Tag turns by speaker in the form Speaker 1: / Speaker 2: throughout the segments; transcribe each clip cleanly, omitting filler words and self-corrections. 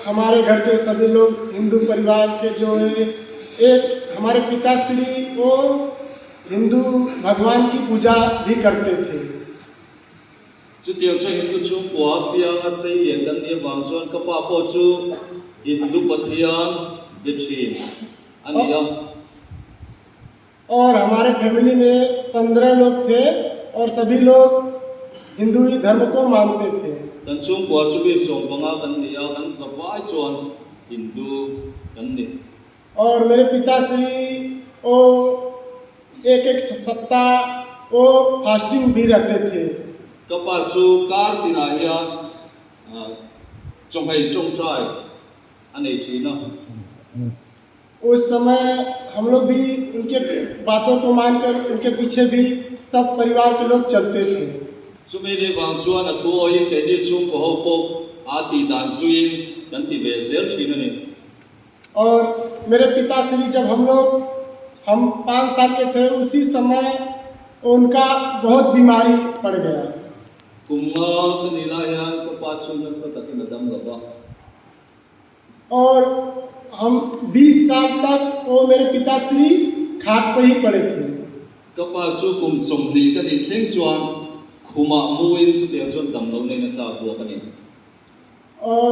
Speaker 1: हमारे घर के सभी लोग हिंदू परिवार के जो है, एक हमारे पिताश्री वो हिंदू भगवान की पूजा भी करते थे।
Speaker 2: Chutiang chuan Hindu chhungkua pianga seilian kan nih avang chuan ka pa pawh chu Hindu Pathian be thin a ni a.
Speaker 1: और हमारे फैमिली में पंद्रह लोग थे और सभी लोग हिंदू ही धर्म को मानते थे।
Speaker 2: Kan chhungkua chu mi 15 kan ni a, kan zavai chuan Hindu kan ni.
Speaker 1: और मेरे पिताश्री वो एक एक सप्ताह वो फास्टिंग भी रहते थे।
Speaker 2: Ka pa chu kar tinah hian chawhmei tawngtai a nei thin a.
Speaker 1: उस समय हम लोग भी उनके बातों को मानकर उनके पीछे भी सब परिवार के लोग चलते थे।
Speaker 2: Chumi ni vang chuan a thu awiin keini chhungkaw ho pawh a tih dan zuiin kan ti ve zel thin a ni.
Speaker 1: और मेरे पिताश्री जब हम लोग हम 5 साल के थे उसी समय उनका बहुत बीमारी पड़ गया।
Speaker 2: Kum nga ka nih lai hian ka pa chu nasa takin a dam lo va.
Speaker 1: और हम 20 साल तक वो मेरे पिताश्री खाट पर ही पड़े थे।
Speaker 2: Ka pa chu kum 20 ka nih thleng chuan khumah muin chutiang chuan dam lo neiin a tlak buak a ni.
Speaker 1: और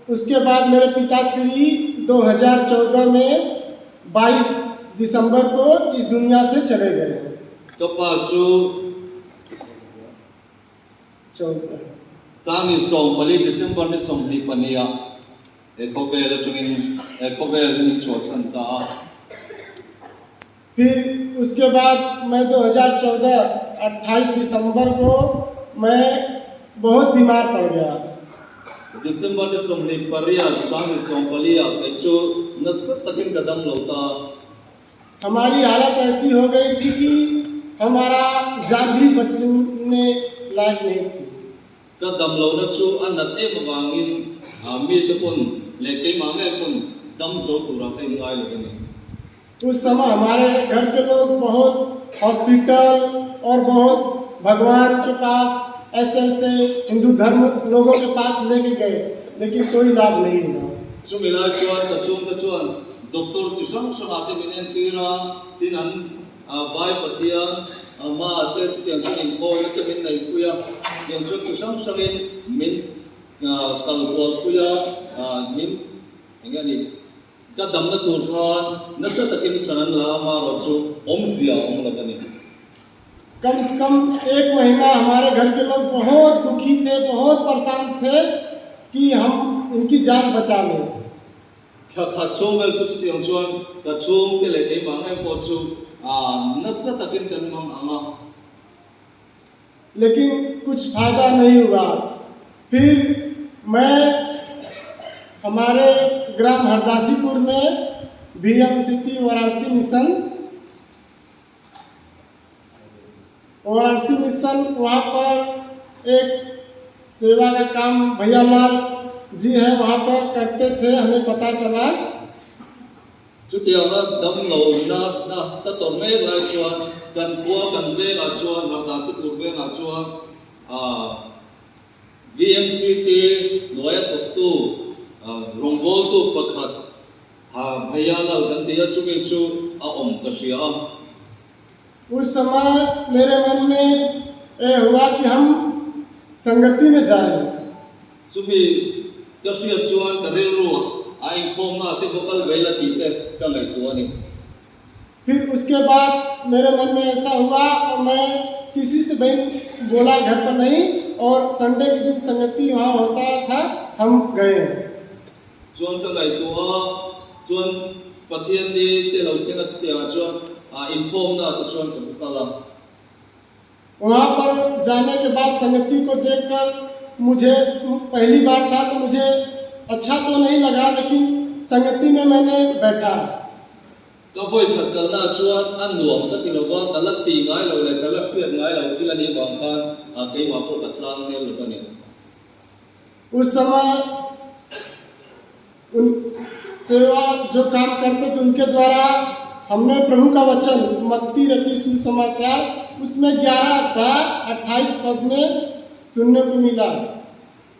Speaker 1: उसके बाद मेरे पिताश्री 2014 में 22 दिसंबर को इस दुनिया से चले गए।
Speaker 2: Ka pa chu
Speaker 1: 14
Speaker 2: 2014 December ni 22 ah he khawvel atangin he khawvel in chhuahsan ta a.
Speaker 1: फिर उसके बाद मैं 2014 28 दिसंबर को मैं बहुत बीमार पड़ गया।
Speaker 2: December ni 28 2014 ah kei chu nasa takin ka dam lo ta a.
Speaker 1: हमारी हालत ऐसी हो गई थी कि हमारा जान भी बचने लायक नहीं थी।
Speaker 2: Ka dam lohna chu a nat em avangin mite pawn leh keimah ngei pawn dam zo turah ka inngai lo a ni.
Speaker 1: उस समय हमारे घर के लोग बहुत हॉस्पिटल और बहुत भगवान के पास ऐसे ऐसे हिंदू धर्म लोगों के पास लेके गए, लेकिन कोई लाभ नहीं हुआ।
Speaker 2: Chumi lai chuan ka chhungte chuan doctor chi hrang hrangah te min entir a, tin an vai Pathian ma te chutiang chuan inkhawlna te min neihpui a, tiang chuan chi hrang hrangin min kal kualpui a, min eng nge ni ka damna tur khan nasa takin ṭan an la a, amaherawhchu awmzia a awm lo a ni.
Speaker 1: कम से कम एक महीना हमारे घर के लोग बहुत दुखी थे, बहुत परेशान थे कि हम इनकी जान बचा लें।
Speaker 2: Thla khat chhung vel chu chutiang chuan ka chhungte leh keimah ngei pawh chu nasa takin kan mang ang a.
Speaker 1: लेकिन कुछ फायदा नहीं हुआ। फिर मैं हमारे ग्राम हरदासीपुर में V M C T Varanasi mission Varanasi mission वहाँ पर एक सेवा का काम भैया लाल जी है वहाँ पर करते थे, हमें पता चला।
Speaker 2: Chutianga dam lo na na ka tawn mek lai chuan kan khua kan vengah chuan Hardasipur vengah chuan VMCT hnuaia thawktu rawngbawltu pakhat Bhaiya Lal kan ti a, chumi chu a awm ka hria a.
Speaker 1: उस समय मेरे मन में ये हुआ कि हम संगति में जाएं।
Speaker 2: Chumi ka hriat chuan ka rilru a inkhawmna te va kal ve la tih te ka ngaihtuah a ni.
Speaker 1: फिर उसके बाद मेरे मन में ऐसा हुआ और मैं किसी से बहन बोला घर पर नहीं और संडे के दिन संगति वहाँ होता था, हम गए।
Speaker 2: Chuan ka ngaihtuah a, chuan Pathian ni te lo thleng a chutiangah chuan inkhawmna te chuan ka va kal a.
Speaker 1: वहाँ पर जाने के बाद संगति को देखकर मुझे पहली बार था तो मुझे अच्छा तो नहीं लगा, लेकिन संगति में मैंने बैठा।
Speaker 2: Ka vawi khat kalna chuan a nuam ka ti lova, ka la ti ngai lo leh ka la hriat ngai lo thil a nih vang khan keimah pawh ka tlang nel lo a ni.
Speaker 1: उस समय उन सेवा जो काम करते थे उनके द्वारा हमने प्रभु का वचन मत्ती रची सुसमाचार उसमें 11 अध्याय 28 पद में सुनने को मिला।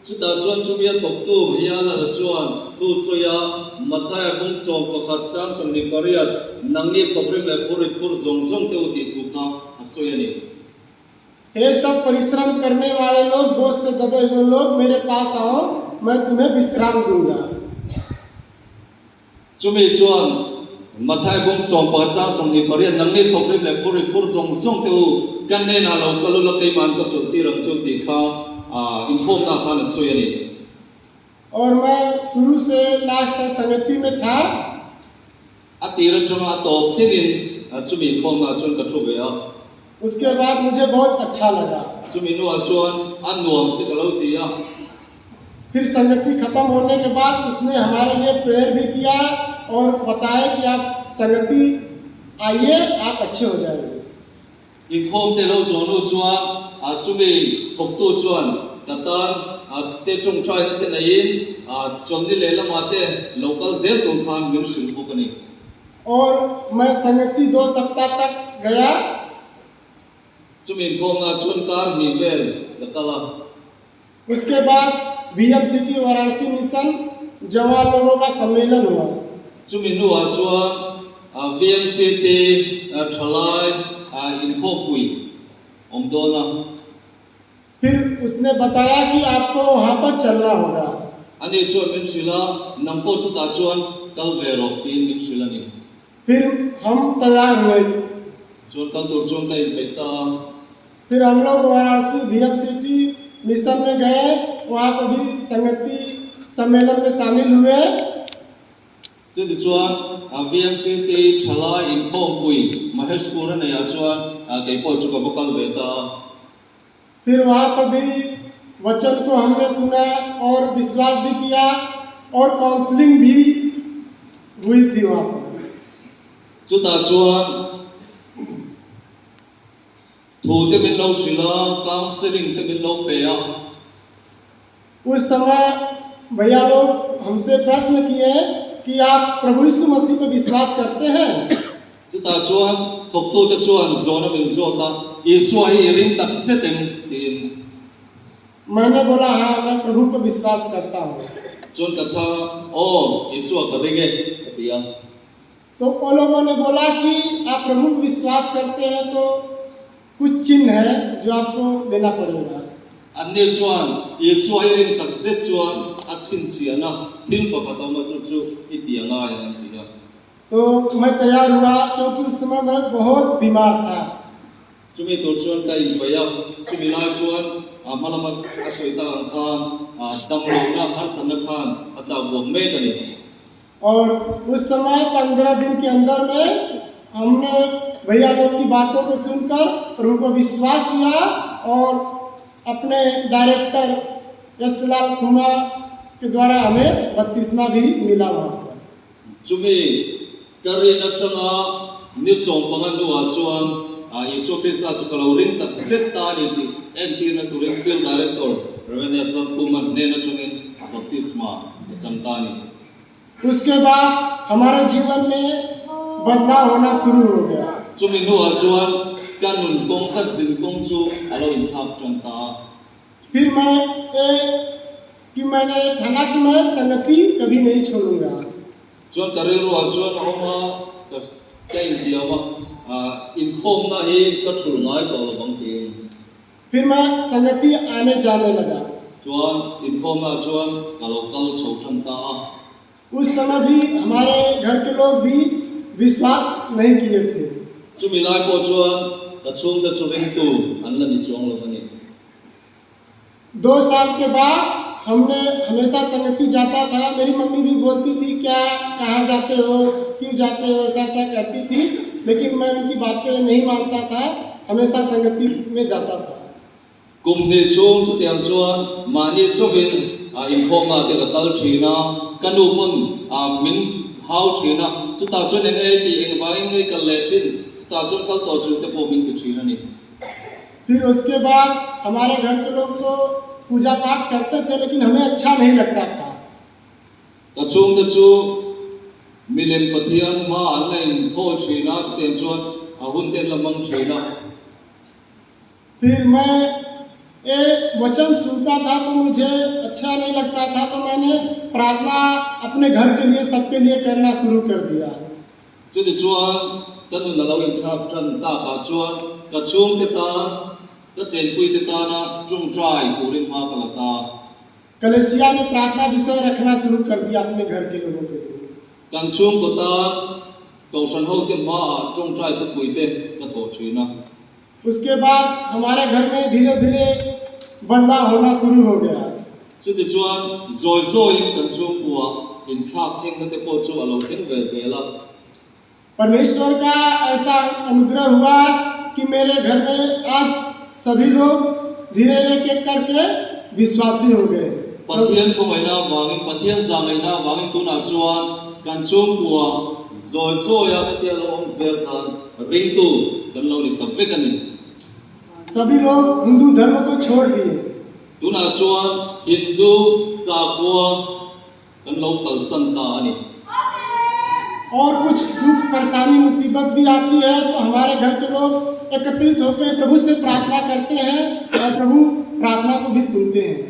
Speaker 2: Chutah chuan chumia thawktu Hialala chuan thu sawi a, Matthaia kawng 11 chang 28, Nangni thawkrim leh phurrit phur zawng zawng te u tih thu kha a sawi a ni.
Speaker 1: He सब परिश्रम करने वाले लोग, बोझ से दबे हुए लोग मेरे पास आओ, मैं तुम्हें विश्राम दूंगा।
Speaker 2: Chumi chuan Matthaia kawng 11 chang 28, Nangni thawkrim leh phurrit phur zawng zawng te u, ka hnenah lo kal ula keima'n ka chawlhtir ang chu tih kha inkhawmna khan a sawi a ni.
Speaker 1: और मैं शुरू से लास्ट तक संगति में था।
Speaker 2: A tir atanga a tawp thlengin chumi inkhawmna chuan ka thu ve a.
Speaker 1: उसके बाद मुझे बहुत अच्छा लगा।
Speaker 2: Chumi hnuah chuan a nuam te ka lo ti a.
Speaker 1: फिर संगति खत्म होने के बाद उसने हमारे लिए प्रेयर भी किया और बताया कि आप संगति आइए, आप अच्छे हो जाएंगे।
Speaker 2: Inkhawm te lo zawh hnu chuan chumi thawktu chuan ka tan te tawngtaina te neiin chawlhni lehlamah te lo kal zel tur khan min hrilh bawk a ni.
Speaker 1: और मैं संगति दो सप्ताह तक गया।
Speaker 2: Chumi inkhawmna chuan kar hnih vel ka kal a.
Speaker 1: उसके बाद बीएमसीटी वाराणसी मिशन जवान लोगों का सम्मेलन हुआ।
Speaker 2: Chumi hnuah chuan VMCT thalai inkhawmpui awm dawn a.
Speaker 1: फिर उसने बताया कि आपको वहाँ पर चलना होगा।
Speaker 2: Ani chuan min hrilh a, nang pawh chutah chuan kal ve rawh tiin min hrilh a ni.
Speaker 1: फिर हम तैयार हुए।
Speaker 2: Chuan kal tur chuan ka inpeih ta a.
Speaker 1: फिर हम लोग वाराणसी बीएमसीटी मिशन में गए, वहाँ पर भी संगति सम्मेलन में शामिल हुए।
Speaker 2: Chutichuan VMCT thalai inkhawmpui Maheshpur a neihah chuan kei pawh chu ka va kal ve ta a.
Speaker 1: फिर वहाँ पर भी वचन को हमने सुना और विश्वास भी किया और काउंसलिंग भी हुई थी वहाँ पर।
Speaker 2: Chutah chuan thu te min lo hrilh a, counselling te min lo pe a.
Speaker 1: उस समय भैया लोग हमसे प्रश्न किए कि आप प्रभु यीशु मसीह पर विश्वास करते हैं?
Speaker 2: Chutah chuan thawktute chuan zawhna min zawt a, Isua hi i ring tak zet em? tiin.
Speaker 1: मैंने बोला, हाँ, मैं प्रभु पर विश्वास करता हूँ।
Speaker 2: Chuan ka chhang a, Aw, Isua ka ring e, ka ti a.
Speaker 1: तो वो लोगों ने बोला कि आप प्रभु पर विश्वास करते हैं तो कुछ चिन्ह है जो आपको लेना पड़ेगा।
Speaker 2: Anni chuan Isua i rin tak zet chuan a chhinchhiahna thil pakhat a awm a, chu chu i ti a ngai ang an ti a.
Speaker 1: तो मैं तैयार हुआ क्योंकि उस समय मैं बहुत बीमार था।
Speaker 2: Chumi tur chuan ka inpeih a, chumi lai chuan hma lama a sawi tak ang khan damlohna harsatna khan a tlak buak mek a ni.
Speaker 1: और उस समय 15 दिन के अंदर में हमने भैया लोग की बातों को सुनकर प्रभु पर विश्वास किया और अपने डायरेक्टर यशलाल कुमार के द्वारा हमें बपतिस्मा भी मिला वहाँ पर।
Speaker 2: Chumi ka rin atanga ni 15 hnuah chuan Isua Krista chu ka lo ring tak zet ta a ni tih entirna turin Field Director Rev. Yashlal Kumar hnen atangin baptisma ka chang ta a ni.
Speaker 1: उसके बाद हमारे जीवन में बदलाव होना शुरू हो गया।
Speaker 2: Chumi hnuah chuan ka nun kawng ka zin kawng chu a lo inthlak tan ta a.
Speaker 1: फिर मैं ए कि मैंने ठाना कि मैं संगति कभी नहीं छोड़ूंगा।
Speaker 2: Chuan ka rilruah chuan a awm a, ka ka intiam a, inkhawmna hi ka thulh ngai tawh lo vang tiin.
Speaker 1: फिर मैं संगति आने जाने लगा।
Speaker 2: Chuan inkhawmna chuan ka lo kal chho tan ta a.
Speaker 1: उस समय भी हमारे घर के लोग भी विश्वास नहीं किए थे।
Speaker 2: Chumi lai pawh chuan ka chhungte chu ringtu an la ni chuang lo a ni.
Speaker 1: 2 साल के बाद हमने हमेशा संगति जाता था। मेरी मम्मी भी बोलती थी, क्या कहाँ जाते हो, क्यों जाते हो, ऐसा ऐसा कहती थी, लेकिन मैं उनकी बातें नहीं मानता था, हमेशा संगति में जाता था।
Speaker 2: Kum hnih chhung chutiang chuan mahni chauhin inkhawmah te ka kal thin a, ka nu pawn min hau thin a, chutah chuan eng ei tih engvangin ngei kal leh thin, chutah chuan kal tawh suh te pawh min ti thin a ni.
Speaker 1: फिर उसके बाद हमारे घर के लोग तो पूजा पाठ करते थे, लेकिन हमें अच्छा नहीं लगता था।
Speaker 2: Ka chhungte chu milem pathian hma an la inthawi thin a, chutiang chuan a hun te an la hmang thin a.
Speaker 1: फिर मैं ये वचन सुनता था तो मुझे अच्छा नहीं लगता था, तो मैंने प्रार्थना अपने घर के लिए, सबके लिए करना शुरू कर दिया।
Speaker 2: Chutichuan ka nun a lo inthlak tan takah chuan ka chhungte tan, ka chenpuite tana tawngtai turin hma ka la ta.
Speaker 1: कलेसिया में प्रार्थना विषय रखना शुरू कर दिया अपने घर के लोगों के लिए।
Speaker 2: Kan chhungkaw tan kohhran hote hmaah tawngtai thupuite ka thawh thin a.
Speaker 1: उसके बाद हमारे घर में धीरे धीरे बदलाव होना शुरू हो गया।
Speaker 2: Chutichuan zawi zawiin kan chhungkuaah inthlak thlengna te pawh chu a lo thleng ve zel a.
Speaker 1: परमेश्वर का ऐसा अनुग्रह हुआ कि मेरे घर में आज सभी लोग धीरे एक एक करके विश्वासी हो गए।
Speaker 2: Pathian khawngaihna avangin, Pathian zahngaihna avangin tunah chuan kan chhungkua zawi zawia khatia lo awm zel khan ringtu kan lo ni ta vek a ni.
Speaker 1: सभी लोग हिंदू धर्म को छोड़ दिए।
Speaker 2: Tunah chuan Hindu sakhua kan lo kalsan ta a ni.
Speaker 1: और कुछ दुख, परेशानी, मुसीबत भी आती है तो हमारे घर के लोग एकत्रित होकर प्रभु से प्रार्थना करते हैं और प्रभु प्रार्थना को भी सुनते हैं।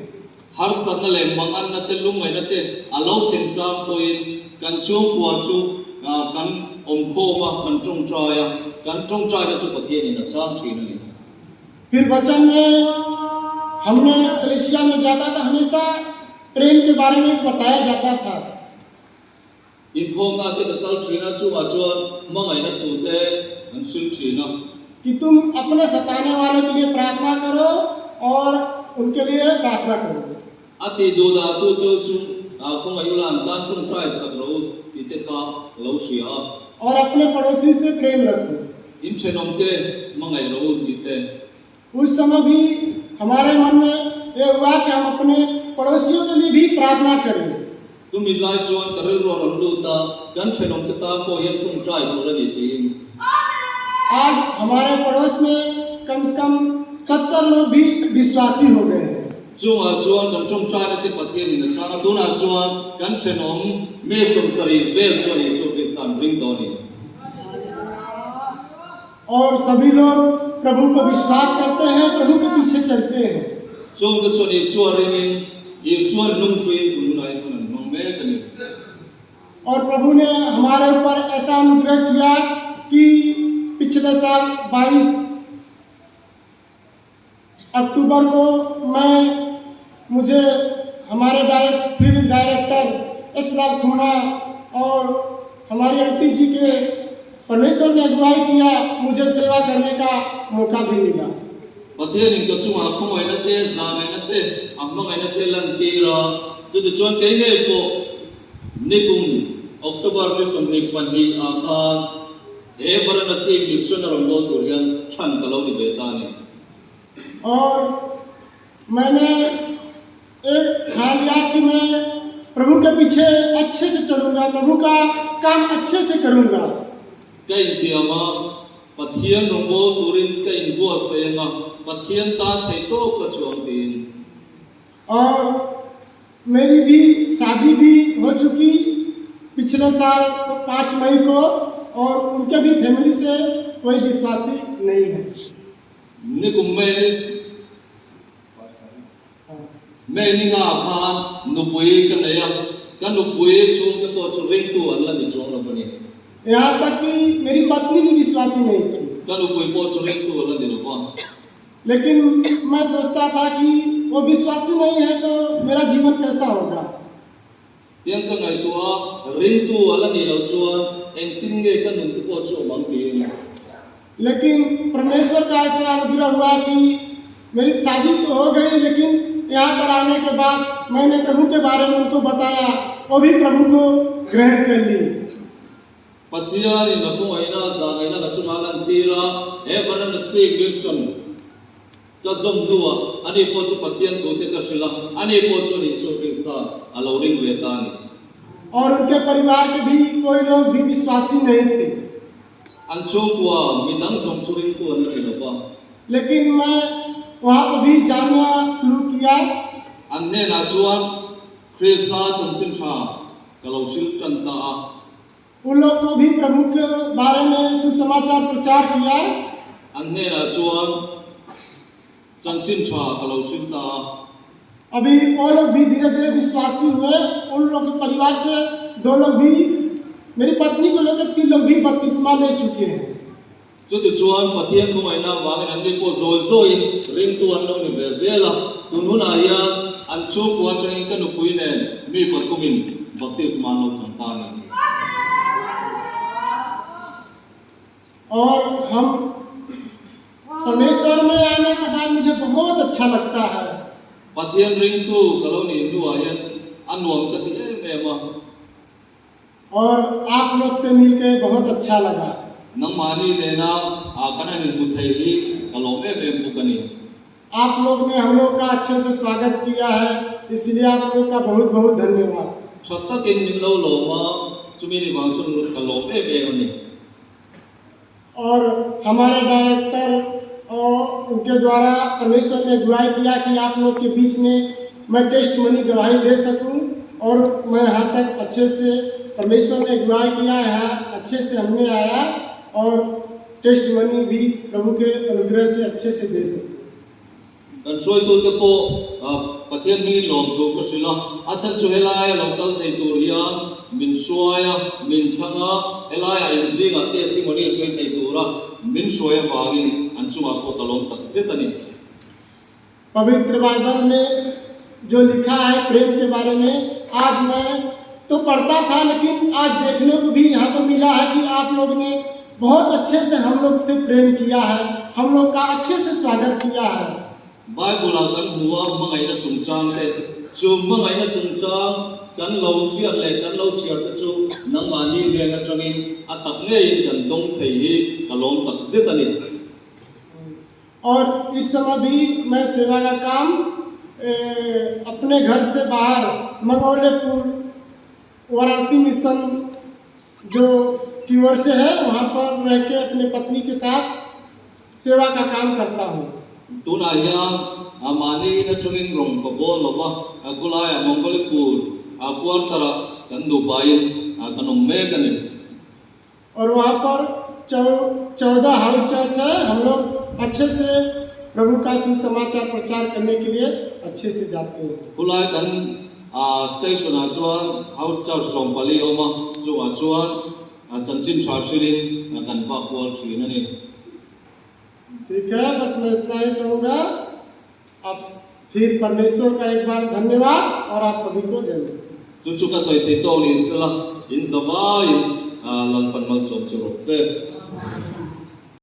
Speaker 2: Harsatna leh manganna te, lungngaihna te a lo thlen chang pawhin kan chhungkua chu kan awmkhawm a, kan tawngtai a, kan tawngtaina chu Pathianin a chhang thin a ni.
Speaker 1: फिर वचन में हमने कलीसिया में जाता था, हमेशा प्रेम के बारे में बताया जाता था।
Speaker 2: Inkhawmna te ka kal thin a, chungah chuan hmangaihna thu te an hrilh thin a.
Speaker 1: कि तुम अपने सताने वाले के लिए प्रार्थना करो और उनके लिए प्रार्थना करो।
Speaker 2: A ti duhdah tu cheu chu khawngaih ula an tan tawngtai sak rawh u tih te kha lo hria a.
Speaker 1: और अपने पड़ोसी से प्रेम रखो।
Speaker 2: In thenawm te hmangaih rawh u tih te.
Speaker 1: उस समय भी हमारे मन में ये हुआ कि हम अपने पड़ोसियों के लिए भी प्रार्थना करें।
Speaker 2: Chumi lai chuan ka rilru a rawn lut a, kan thenawm te tan pawh hian tawngtai tur a ni tiin.
Speaker 1: आज हमारे पड़ोस में कम से कम 70 लोग भी विश्वासी हो गए हैं।
Speaker 2: Chungah chuan kan tawngtaina te Pathianin a chhang a, tunah chuan kan thenawm mi 70 vel chuan Isua Krista an ring tawh a ni.
Speaker 1: और सभी लोग प्रभु पर विश्वास करते हैं, प्रभु के पीछे चलते हैं।
Speaker 2: Chungte chuan Isua ringin, Isua hnung zuiin tun hunah hian hun an hmang mek a ni.
Speaker 1: और प्रभु ने हमारे ऊपर ऐसा अनुग्रह किया कि पिछले साल 22 अक्टूबर को मैं मुझे हमारे direct field director S लाल खुमा और हमारी आंटी जी के परमेश्वर ने अगुवाई किया, मुझे सेवा करने का मौका भी मिला।
Speaker 2: Pathianin ka chungah khawngaihna te, zahngaihna te, a hmangaihna te lantir a, chutichuan kei ngei pawh nikum October ni 22 ah khan he Varanasi mission a rawn bawl tur hian chhan ka lo ni ve ta a ni.
Speaker 1: और मैंने एक ठान लिया कि मैं प्रभु के पीछे अच्छे से चलूंगा, प्रभु का काम अच्छे से करूंगा।
Speaker 2: Ka intiam a, Pathian rawngbâwl turin ka inbuatsaih ang a, Pathian tan theihtawp ka chhuah ang tiin.
Speaker 1: और मेरी भी शादी भी हो चुकी पिछले साल 5 मई को और उनके भी फैमिली से कोई विश्वासी नहीं है।
Speaker 2: Nikum May ni May ni nga khan nupui ka nei a, ka nupui chhungte pawh chu ringtu an la ni chuang lo a ni.
Speaker 1: यहाँ तक कि मेरी पत्नी भी विश्वासी नहीं थी।
Speaker 2: Ka nupui pawh chu ringtu an la ni lo va.
Speaker 1: लेकिन मैं सोचता था कि वो विश्वासी नहीं है तो मेरा जीवन कैसा होगा।
Speaker 2: Tiang ka ngaihtuah a, ringtu a la nih loh chuan engtin nge ka nun te pawh chu awm ang tiin.
Speaker 1: लेकिन परमेश्वर का ऐसा अनुग्रह हुआ कि मेरी शादी तो हो गई, लेकिन यहाँ पर आने के बाद मैंने प्रभु के बारे में उनको बताया, वो भी प्रभु को ग्रहण कर ली।
Speaker 2: Pathianin a khawngaihna, zahngaihna ka chungah lantir a, he Varanasi mission ka zawm hnuah ani pawh chu Pathian thu te ka hrilh a, ani pawh chuan Isua Krista a lo ring ve ta a ni.
Speaker 1: और उनके परिवार के भी कोई लोग भी विश्वासी नहीं थे।
Speaker 2: An chhungkua midang zawng chu ringtu an la ni lo va.
Speaker 1: लेकिन मैं वहाँ पर भी जानना शुरू किया।
Speaker 2: An hnenah chuan Krista chanchin tha ka lo hrilh tan ta a.
Speaker 1: उन लोग को भी प्रभु के बारे में सुसमाचार प्रचार किया।
Speaker 2: An hnenah chuan Chanchin tha ka lo hrim ta a.
Speaker 1: अभी वो लोग भी धीरे धीरे विश्वासी हुए। उन लोग के परिवार से दो लोग भी, मेरी पत्नी को लेकर तीन लोग भी बपतिस्मा ले चुके हैं।
Speaker 2: Chutichuan Pathian khawngaihna avangin an ni pawh zawi zawiin ringtu an lo ni ve zel a. Tun hunah hian an chhungkua atangin ka nupui nen mi pathumin baptisma an lo chang ta a ni.
Speaker 1: और हम परमेश्वर में आने के बाद मुझे बहुत अच्छा लगता है।
Speaker 2: Pathian ringtu ka lo nih hnuah hian a nuam ka ti em em a.
Speaker 1: और आप लोग से मिलके बहुत अच्छा लगा।
Speaker 2: Nangmahni nena kan han inhmu thei hi ka lawm em em bawk a ni.
Speaker 1: आप लोग ने हम लोग का अच्छे से स्वागत किया है, इसलिए आप लोग का बहुत बहुत धन्यवाद।
Speaker 2: Tha takin min lo lawm a, chumi ni vang chuan ka lawm em em a ni.
Speaker 1: और हमारे डायरेक्टर और उनके द्वारा परमेश्वर ने अगुवाई किया कि आप लोग के बीच में मैं टेस्ट मनी गवाही दे सकूं और मैं यहाँ तक अच्छे से परमेश्वर ने अगुवाई किया, यहाँ अच्छे से हमने आया और टेस्ट मनी भी प्रभु के अनुग्रह से अच्छे से दे सकूं।
Speaker 2: Kan hruaitute pawh Pathian hmingin lawmthu ka hrilh a, a chhan chu helaia lo kal thei tur hian min hruai a, min thlang a, helaia inzingah testimony a sawi thei tura min hruai avangin an chungah pawh ka lawm tak zet a ni.
Speaker 1: Pavitra Bible में जो लिखा है प्रेम के बारे में, आज मैं तो पढ़ता था, लेकिन आज देखने को भी यहाँ पर मिला है कि आप लोग ने बहुत अच्छे से हम लोग से प्रेम किया है, हम लोग का अच्छे से स्वागत किया है।
Speaker 2: Bible-ah kan hmu a, hmangaihna chungchang te, chu hmangaihna chungchang kan lo hriat leh kan lo chhiar te chu nangmahni hnen atangin a tak ngeiin kan dawng thei hi ka lawm tak zet a ni.
Speaker 1: और इस समय भी मैं सेवा का काम अपने घर से बाहर मंगोलेपुर वाराणसी मिशन जो की ओर से है, वहाँ पर रह के अपने पत्नी के साथ सेवा का काम करता हूँ।
Speaker 2: Tunah hian mahni in atangin rawng ka bawl lo va, khulaiah Mongolipur quarter-ah kan nupain kan awm mek a ni.
Speaker 1: और वहाँ पर 14 हाउस चर्च है। हम लोग अच्छे से प्रभु का सुसमाचार प्रचार करने के लिए अच्छे से जाते हैं।
Speaker 2: Khulai kan station-ah chuan house church 14 a awm a, chungah chuan chanchin tha hrilhin kan vak kual thin a ni.
Speaker 1: ठीक है, बस मैं इतना ही कहूँगा। आप फिर परमेश्वर का एक बार धन्यवाद और आप सभी को जय मसीह।
Speaker 2: Chu chu ka sawi thei tawk ni sela, in zavaiin Lalpan malsawm chu rawh se.